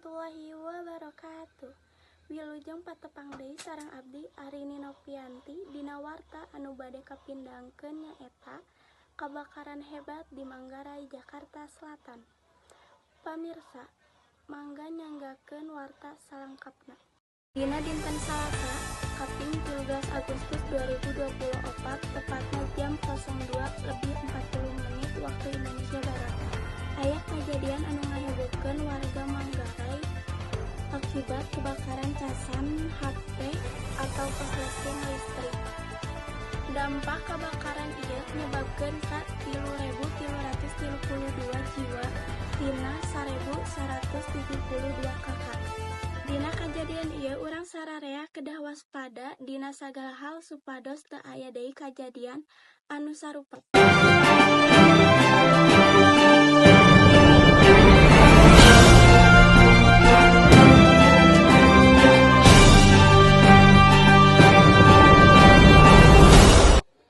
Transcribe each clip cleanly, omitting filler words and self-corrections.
Warahmatullahi wabarakatuh. Wilujeng patepang deui sareng abdi, Arini Novianti, dina warta anu bade kapindangkeun nyaeta kabakaran hebat di Manggarai, Jakarta Selatan. Pamirsa, mangga nyanggakeun warta salengkapna. Dina dinten Salasa, kaping 13 Agustus 2024, tepatna jam 02.40 waktu Indonesia Barat. Aya kajadian anu ngahebohkeun warga Manggarai akibat kebakaran casan HP atau korsleting listrik. Dampak kebakaran ieu nyebabkeun ka 3.332 jiwa tina 1.172 KK. Dina kajadian ieu urang sararea kedah waspada dina sagala hal supados teu aya deui kajadian anu sarupa.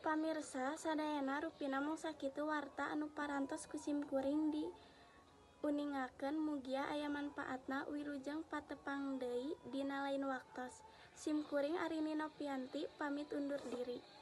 Pamirsa sadayana, rupina mung sakitu warta anu parantos ku simkuring diuningakeun, mugia aya manfaatna. Wilujeng patepang deui dina lain waktos. Simkuring, Arini Novianti, pamit undur diri.